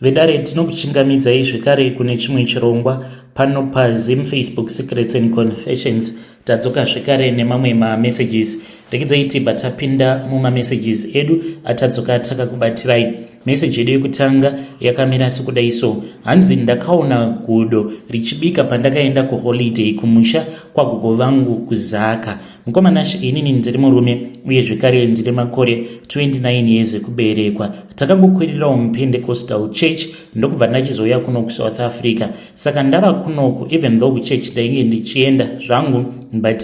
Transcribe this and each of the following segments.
Vedare tinokuchingamidzai zvekare kune chimwe chirongwa pano paZim Facebook Secrets and Confessions. Tadzoka zvekare nemamwe mamessages. Regedzai tibva tapinda mumamessages edu atadzoka takakubatirai. Message yedu yekutanga yakamira sekudai so. Hanzi ndakaona gudo richibika pandakaenda kuholiday kumusha kwagogo vangu kuZaka. Mukoma Nash, inini ndiri murume uye zvekare ndine makore 29 years ekuberekwa. Takangokwirirawo muPentecostal church ndokubva ndachizouya kuno kuSouth Africa. Saka ndava kunoku even though kuchurch ndainge ndichienda zvangu but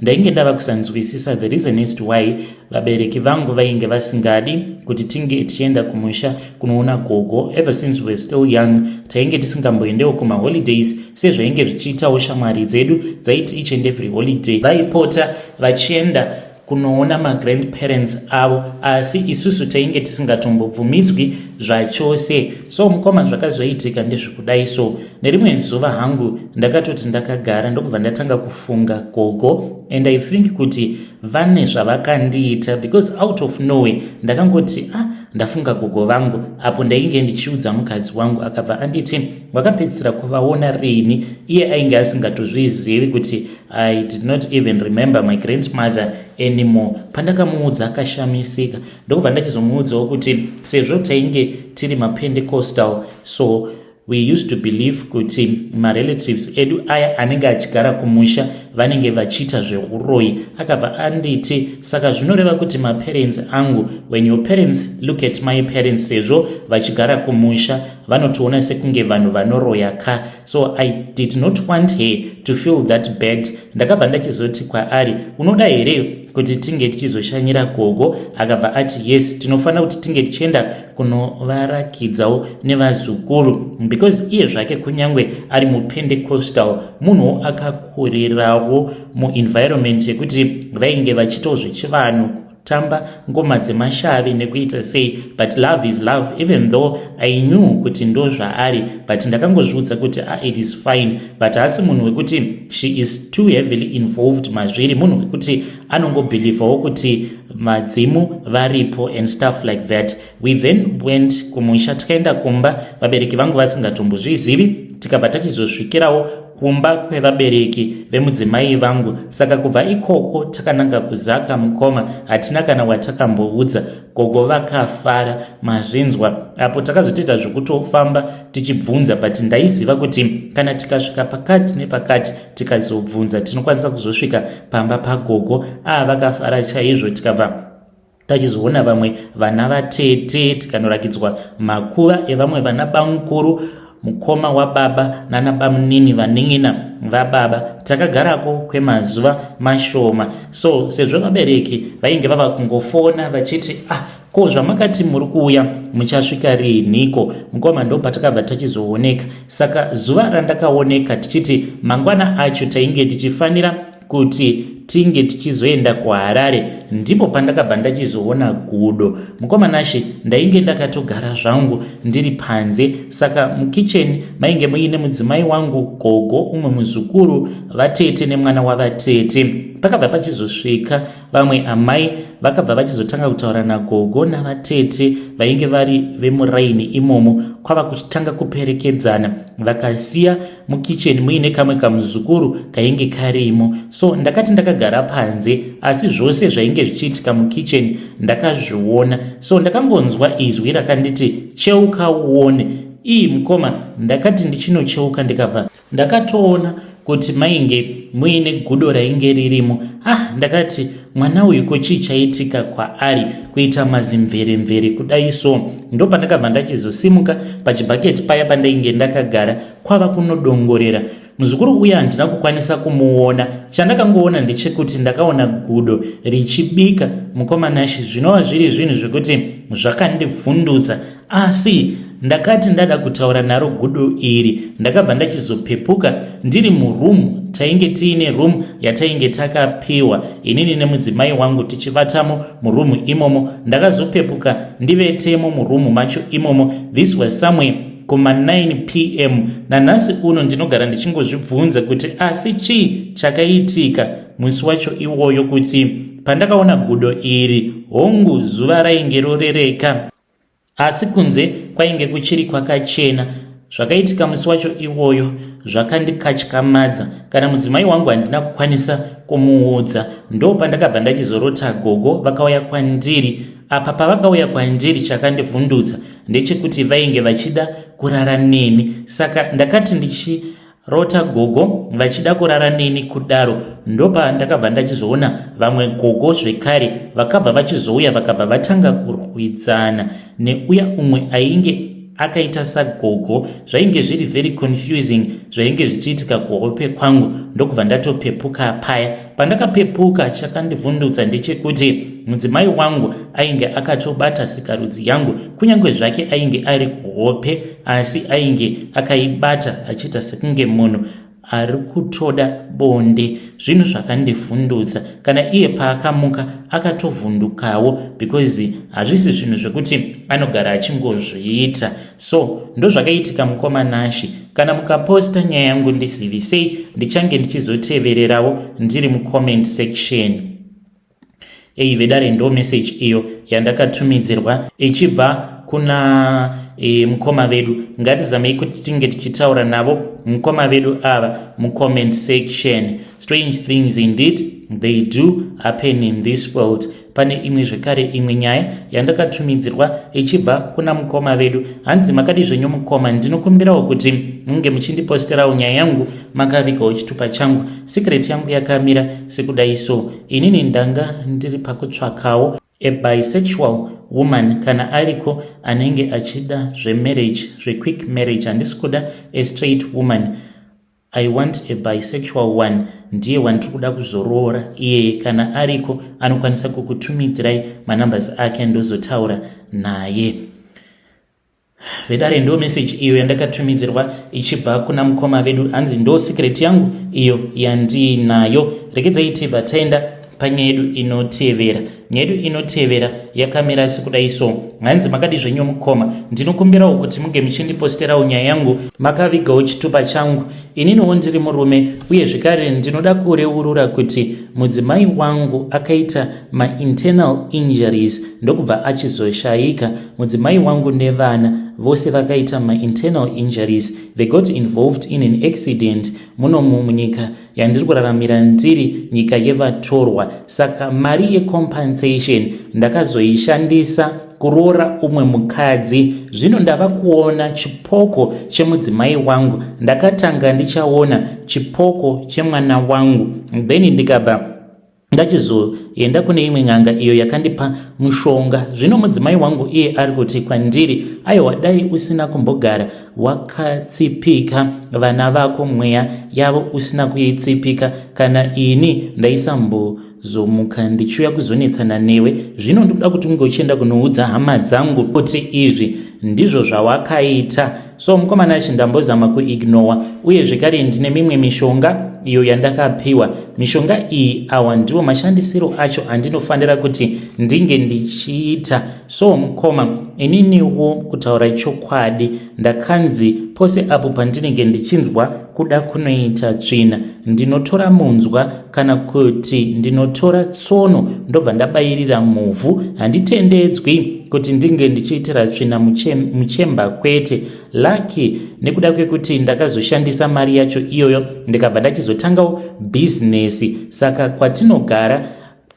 ndainge ndava kusanzwisisa the reason as to why vabereki vangu vainge vasingadi kuti tinge tichienda kumusha kunoona gogo. Ever since we were still young tainge tisingamboendewo kumaholidays sezvainge zvichiitawo shamwari dzedu dzaiti each and every holiday vaipota vachienda kunoona magrandparents avo, asi isusu tainge tisingatombobvumidzwi zvachose. So mukoma, zvakazoitika ndezvekudai so. Nerimwe zuva hangu ndakatoti ndakagara ndokubva ndatanga kufunga gogo, and I think kuti vane zvavakandiita because out of nowhere ndakangoti, "Ah, ndafunga gogo vangu." Apo ndainge ndichiudza mukadzi wangu, akabva anditi, "Wakapedzisira kuvaona rini?" Iye ainge asingatozvizivi kuti I did not even remember my grandmother anymore. Pandakamuudza akashamisika, ndokubva ndachizomuudzawo kuti sezvo tainge tiri maPentecostal, so we used to believe kuti marelatives edu aya anenge achigara kumusha vanenge vachiita zveuroyi. Akabva anditi, "Saka zvinoreva kuti maparents angu, when your parents look at my parents, sezvo vachigara kumusha, vanotoona sekunge vanhu vanoroya ka?" So I did not want her to feel that bad. Ndakabva ndachizoti kwaari, "Unoda here kuti tinge tichizoshanyira gogo?" Akabva ati, "Yes, tinofanira kuti tinge tichienda kunovarakidzawo nevazukuru," because iye zvake kunyange ari muPentecostal, munhuwo akakurirawo muenvironment yekuti vainge vachiitawo zvechivanhu, kutamba ngoma dzemashavi nekuita sei. But love is love. Even though I knew kuti ndo zvaari, but ndakangozviudza kuti, "Ah, it is fine." But haasi munhu wekuti she is too heavily involved mazviri, munhu wekuti anongobhilivhawo kuti madzimu varipo and stuff like that. We then went kumusha, tikaenda kumba vabereki vangu vasingatombozvizivi. Tikabva tachizosvikirawo kumba kwevabereki vemudzimai vangu. Saka kubva ikoko takananga kuZaka. Mukoma, hatina kana watakamboudza. Gogo vakafara, mazvinzwa? Apo takazotoita zvekutofamba tichibvunza, but ndaiziva kuti kana tikasvika pakati nepakati tikazobvunza, tinokwanisa kuzosvika pamba pagogo. Aa, vakafara chaizvo. Tikabva tachizoona vamwe vana vatete, tikanorakidzwa makuva evamwe vana bamukuru, mukoma wababa, nana bamunini, vanin'ina vababa. Takagarako kwemazuva mashoma. So sezvo vabereki vainge vava kungofona vachiti, "Ah, ko zvamakati muri kuuya, muchasvika riiniko?" Mukoma, ndo patakabva tachizooneka. Saka zuva randakaoneka, tichiti mangwana acho tainge tichifanira kuti tinge tichizoenda kuHarare, ndipo pandakabva ndachizoona gudo. Mukoma Nashe, ndainge ndakatogara zvangu ndiri panze. Saka mukicheni mainge muine mudzimai wangu, gogo, umwe muzukuru, vatete nemwana wavatete. Pakabva pachizosvika vamwe amai, vakabva vachizotanga kutaura nagogo navatete vainge vari vemuraini imomo, kwava kuchitanga kuperekedzana. Vakasiya mukicheni muine kamwe kamuzukuru kainge karimo. So ndakati ndakagara panze, asi zvose zvainge zvichiitika mukicheni ndakazviona. So ndakangonzwa izwi rakanditi, "Cheuka uone." Ii, mukoma, ndakati ndichinocheuka, ndikabva ndakatoona kuti mainge muine gudo rainge ririmo. Ah, ndakati, "Mwana uyu ko chii chaitika kwaari kuita mazimveremvere kudai?" So ndopandakabva ndachizosimuka pachibhaketi paya pandainge ndakagara, kwava kunodongorera. Muzukuru uya handina kukwanisa kumuona. Chandakangoona ndechekuti ndakaona gudo richibika. Mukoma Nashi, zvinova zviri zvinhu zvekuti zvakandivhundutsa, asi ndakati ndada kutaura naro gudo iri, ndakabva ndachizopepuka ndiri murumu. Tainge tiine rumu yatainge takapiwa inini nemudzimai wangu, tichivatamo murumu imomo. Ndakazopepuka ndivetemo murumu macho imomo. This was somewhere kuma9 p.m. Nanhasi uno ndinogara ndichingozvibvunza kuti asi chii chakaitika musi wacho iwoyo, kuti pandakaona gudo iri, hongu, zuva rainge rorereka. Asi kunze kwainge kuchiri kwakachena. Zvakaitika musi wacho iwoyo zvakandikatyamadza. Kana mudzimai wangu handina kukwanisa kumuudza. Ndopandakabva ndachizorota gogo vakauya kwandiri. Apa pavakauya kwandiri chakandivhundutsa ndechekuti vainge vachida kurara neni. Saka ndakati ndichi Rota gogo vachida kurara neni kudaro ndopa ndakabva ndachizoona vamwe gogo zvekare vakabva vachizouya vakabva vatanga kurwidzana neuya umwe ainge akaita sagogo zvainge zviri very confusing zvainge zvichiitika kuhope kwangu ndokubva ndatopepuka paya pandakapepuka chakandivhundutsa ndechekuti mudzimai wangu ainge akatobata sikarudzi yangu kunyange zvake ainge ari kuhope asi ainge akaibata achiita sekunge munhu ari kutoda bonde zvinhu zvakandivhundutsa kana iye paakamuka akatovhundukawo because hazvisi zvinhu zvekuti anogara achingozviita so ndozvakaitika mukoma Nashi kana mukaposta nyaya yangu ndizivisei ndichange ndichizotevererawo ndiri mucomment section Ei vedare ndo message iyo yandakatumidzirwa ichibva kuna e, mukoma vedu ngatizamei kuti tinge tichitaura navo mukoma vedu ava mucomment section strange things indeed they do happen in this world pane imwe zvekare imwe nyaya yandakatumidzirwa ichibva kuna mukoma vedu hanzi makadi zvenyu mukoma ndinokumbirawo kuti munge muchindiposterawo nyaya yangu makavigawo chitupa changu secret yangu yakamira sekudai so inini ndanga ndiri pakutsvakawo a bisexual woman kana ariko anenge achida zvemarriage zvequick marriage handisi kuda a straight woman i want a bisexual one ndiye wandiri kuda kuzoroora iyeye kana ariko anokwanisa kukutumidzirai manumbers ake ndozotaura naye Vedare ndo message iyo yandakatumidzirwa ichibva kuna mukoma vedu hanzi ndo secret yangu iyo yandiinayo. Regedzai tibva taenda panyaya yedu inotevera. Nyaya yedu inotevera yakamira sekudai so. Hanzi makadi zvenyu mukoma, ndinokumbirawo kuti muge muchindiposterawo nyaya yangu makavigawo chitupa changu. Ininiwo ndiri murume uye zvekare ndinoda kureurura kuti mudzimai wangu akaita mainternal injuries ndokubva achizoshaika. Mudzimai wangu nevana vose vakaita mainternal injuries. They got involved in an accident munomu munyika yandiri kuraramira ndiri nyika yevatorwa. Saka mari yecompensation ndakazoishandisa kuroora umwe mukadzi. Zvino ndava kuona chipoko chemudzimai wangu. Ndakatanga ndichaona chipoko chemwana wangu then ndikabva ndachizoenda kune imwe n'anga iyo yakandipa mushonga zvino mudzimai wangu iye ari kuti kwandiri aiwa dai usina kumbogara wakatsipika vana vako mweya yavo usina kuitsipika kana ini ndaisambozomuka ndichiuya kuzonetsana newe zvino ndikuda kuti unge uchienda kunoudza hama dzangu kuti izvi ndizvo zvawakaita so mukomana achi ndambozama kuignowa uye zvekare ndine mimwe mishonga iyo yandakapiwa mishonga iyi awa ndiwo mashandisiro acho andinofanira kuti ndinge ndichiita so mukoma ininiwo kutaura chokwadi ndakanzi pose apo pandinenge ndichinzwa kuda kunoita tsvina ndinotora munzwa kana kuti ndinotora tsono ndobva ndabayirira muvhu handitendedzwi kuti ndinge ndichiitira tsvina muchemba kwete lucky nekuda kwekuti ndakazoshandisa mari yacho iyoyo ndikabva ndachizotangawo bhizinesi saka kwatinogara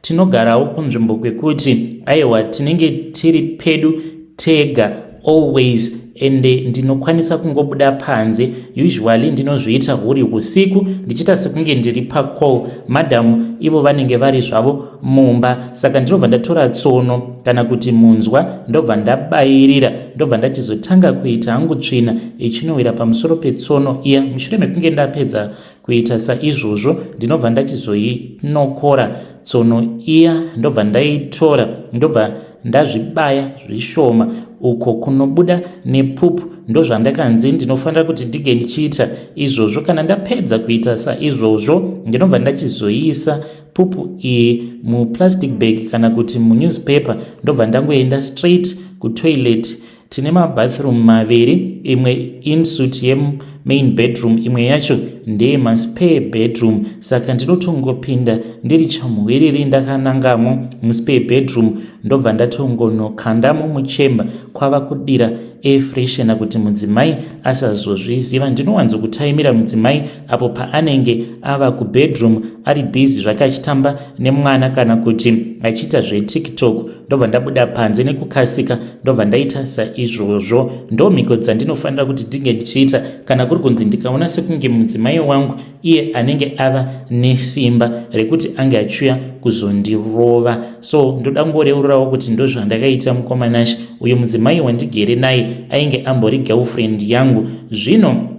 tinogarawo kunzvimbo kwekuti aiwa tinenge tiri pedu tega always ende ndinokwanisa kungobuda panze usually ndinozviita huri usiku ndichiita sekunge ndiri pacall madam ivo vanenge vari zvavo mumba saka ndinobva ndatora tsono kana kuti munzwa ndobva ndabayirira ndobva ndachizotanga kuita hangu tsvina ichinowira pamusoro petsono iya mushure mekunge ndapedza Kuita saizvozvo ndinobva ndachizoinokora tsono iya ndobva ndaitora ndobva ndazvibaya zvishoma uko kunobuda nepupu ndozvandakanzi ndinofanira kuti ndige ndichiita izvozvo kana ndapedza kuita saizvozvo ndinobva ndachizoiisa pupu iyi muplastic bag kana kuti munewspaper ndobva ndangoenda straight kutoilet Tine mabathroom maviri, imwe insuit yemain bedroom, imwe yacho ndeye maspare bedroom. Saka ndinotongopinda ndiri chamhwiriri ndakanangamo muspare bedroom Ndobva ndatongonokandamo muchemba kwava kudira air freshener kuti mudzimai asazozviziva. Ndinowanzokutaimira mudzimai apo paanenge ava kubedroom ari busy zvake achitamba nemwana kana kuti achiita zvetiktok. Ndobva ndabuda panze nekukasika, ndobva ndaita saizvozvo. Ndo mhiko dzandinofanira kuti ndinge ndichiita kana kuri kunzi ndikaona sekunge mudzimai wangu iye anenge ava nesimba rekuti ange achiuya kuzondirova. So ndoda kungoreururawo kuti ndozvandakaita, mukoma Nash. Uyu mudzimai wandigere naye ainge ambori girlfriend yangu. Zvino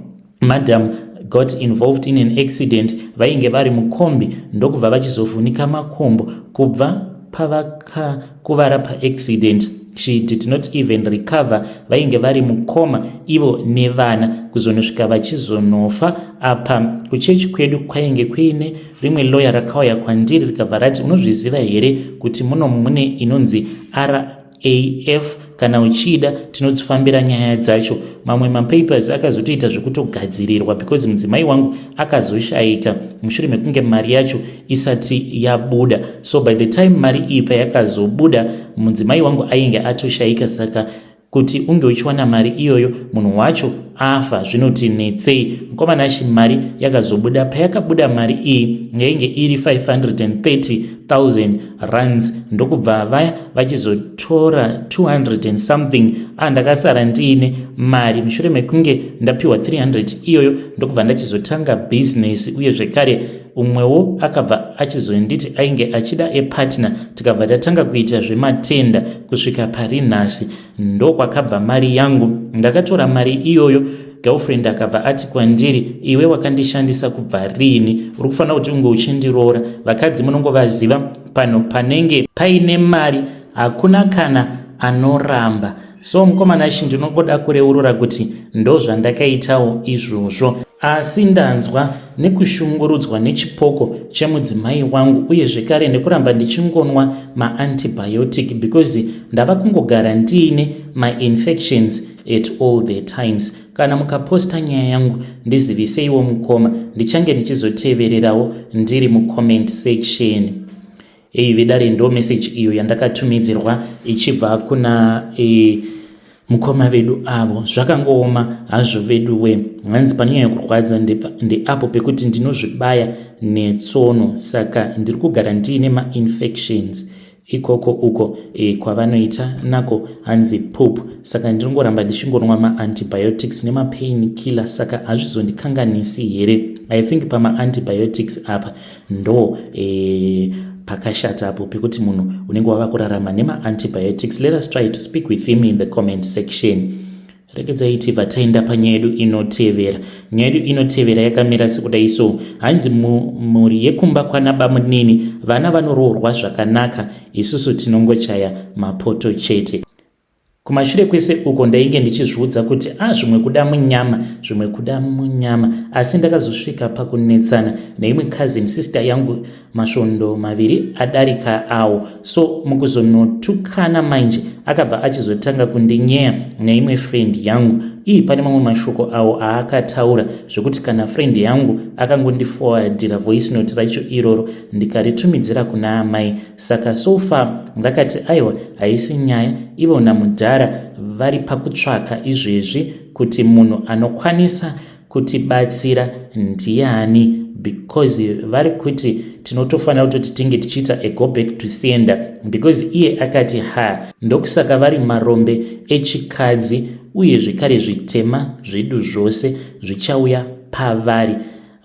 madam got involved in an accident, vainge vari mukombi, ndokubva vachizovhunika makumbo. Kubva pavakakuvara paaccident, she did not even recover. Vainge vari mukoma ivo nevana kuzonosvika vachizonofa. Apa kuchechi kwedu kwainge kuine rimwe loya rakauya kwandiri, rikabva rati, "Unozviziva here kuti muno mune inonzi RAF? Kana uchida, tinodzifambira nyaya dzacho." Mamwe mapapers akazotoita zvekutogadzirirwa because mudzimai wangu akazoshayika mushure mekunge mari yacho isati yabuda. So by the time mari iyi payakazobuda, mudzimai wangu ainge atoshayika. Saka kuti unge uchiwana mari iyoyo munhu wacho afa zvinoti netsei, mukoma Nashi. Mari yakazobuda. Payakabuda mari iyi, yainge iri 530 000 rands, ndokubva vaya vachizotora 200 and something. Andakasara ndiine mari mushure mekunge ndapiwa 300 iyoyo, ndokubva ndachizotanga bhizinesi. Uye zvekare umwewo akabva achizonditi ainge achida epartner, tikabva tatanga kuita zvematenda kusvika pari nhasi. Ndokwakabva mari yangu. Ndakatora mari iyoyo. Girlfriend akabva ati kwandiri, "Iwe wakandishandisa kubva rini? Uri kufanira kuti unge uchindiroora." Vakadzi munongovaziva, pano panenge paine mari hakuna kana anoramba. So mukoma Nashi, ndinongoda kureurura kuti ndo zvandakaitawo izvozvo, asi ndanzwa nekushungurudzwa nechipoko chemudzimai wangu, uye zvekare nekuramba ndichingonwa maantibiotic because ndava kungogara ndiine mainfections at all the times. Kana mukaposta nyaya yangu, ndiziviseiwo mukoma, ndichange ndichizotevererawo ndiri mucomment section. Ei vedare, ndo message iyo yandakatumidzirwa ichibva kuna mukoma vedu avo. Zvakangooma hazvo vedu we. Hanzi panonyanya kurwadza ndeapo pekuti ndinozvibaya netsono, saka ndiri kugara ndiine mainfections ikoko uko kwavanoita nako hanzi poop. Saka ndinongoramba ndichingonwa maantibiotics nemapain killer, saka hazvizondikanganisi here? I think pamaantibiotics apa ndo pakashata apo pekuti munhu unenge wava kurarama nemaantibiotics. Let us try to speak with him in the comment section. Regedzai tibva taenda panyaya yedu inotevera. Nyaya yedu inotevera yakamira sekudai so. Hanzi mhuri yekumba kwana bamunini, vana vanoroorwa zvakanaka, isusu tinongochaya mapoto chete. Kumashure kwese uko ndainge ndichizviudza kuti a zvimwe kuda munyama, zvimwe kuda munyama, asi ndakazosvika pakunetsana neimwe cousin sister yangu masvondo 2 adarika awo. So mukuzonotukana manje, akabva achizotanga kundinyeya neimwe friend yangu ii. Pane mamwe mashoko awo aakataura zvekuti kana friend yangu akangondiforwardira voice note racho iroro, ndikaritumidzira kuna amai. Saka so far ndakati aiwa, haisi nyaya. Ivo namudhara vari pakutsvaka izvezvi kuti munhu anokwanisa kutibatsira ndiani, because vari kuti tinotofanira kutoti tinge tichiita a go back to sender, because iye akati ha, ndokusaka vari marombe echikadzi, uye zvekare zvitema zvedu zvose zvichauya pavari,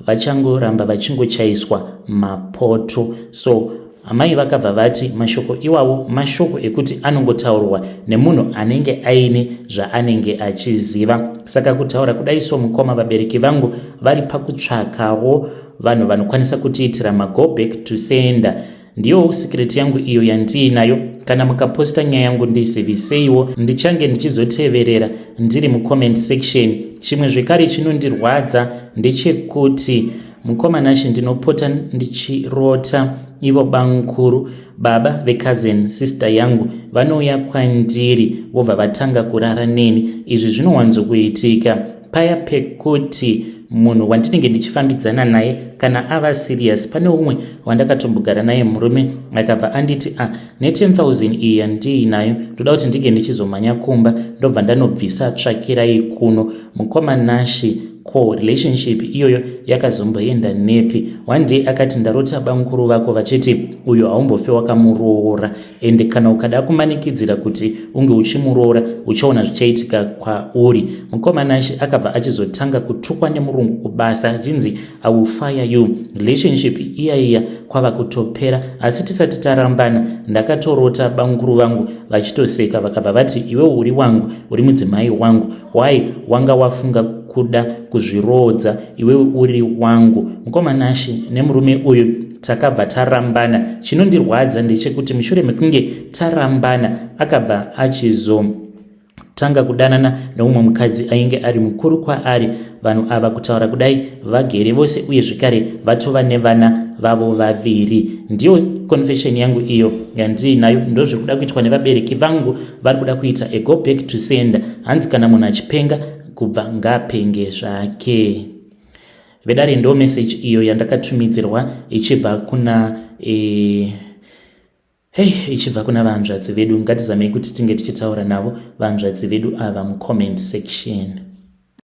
vachangoramba vachingochaiswa mapoto. So amai vakabva vati mashoko iwawo mashoko ekuti anongotaurwa nemunhu anenge aine zvaanenge achiziva. Saka kutaura kudai so, mukoma, vabereki vangu vari pakutsvakawo vanhu vanokwanisa kutiitira mago back to sender. Ndiyo secret yangu iyo yandiinayo. Kana mukaposta nyaya yangu, ndiziviseiwo, ndichange ndichizoteverera ndiri mucomment section. Chimwe zvekare chinondirwadza ndechekuti, mukoma Nashi, ndinopota ndichirota ivo bamukuru, baba vecousin sister yangu, vanouya kwandiri vobva vatanga kurara neni. Izvi zvinowanzokuitika paya pekuti munhu wandinenge ndichifambidzana naye kana ava serious. Pane umwe wandakatombogara naye murume akabva anditi, "A, ne10,000 iyi yandiinayo ndoda kuti ndinge ndichizomhanya kumba, ndobva ndanobvisa tsvakirai kuno." Mukoma Nashi, ko relationship iyoyo yakazomboenda nepi? One day akati, "Ndarota bamukuru vako vachiti uyo haumbofe wakamuroora, ende kana ukada kumanikidzira kuti unge uchimuroora, uchaona zvichaitika kwauri." Mukoma Nashi, akabva achizotanga kutukwa nemurungu kubasa achinzi, "I will fire you." Relationship iya iya kwava kutopera. Asi tisati tarambana, ndakatorota bamukuru vangu vachitoseka, vakabva vati, "Iwe uri wangu, uri mudzimai wangu. Why wanga wafunga kuda kuzviroodza iwewe uri wangu?" Mukoma Nashi, nemurume uyu takabva tarambana. Chinondirwadza ndechekuti mushure mekunge tarambana, akabva achizotanga kudanana neumwe mukadzi ainge ari mukuru kwaari. Vanhu ava, kutaura kudai, vagere vose uye zvekare vatova nevana vavo vaviri. Ndiyo confession yangu iyo yandiinayo. Ndozviri kuda kuitwa nevabereki vangu, vari kuda kuita a go back to sender. Hanzi kana munhu achipenga kubva, ngaapenge zvake. Vedare, ndo message iyo yandakatumidzirwa ichibva kuna hei, ichibva kuna vanzvadzi vedu. Ngatizamei kuti tinge tichitaura navo vanzvadzi vedu ava mucomment section.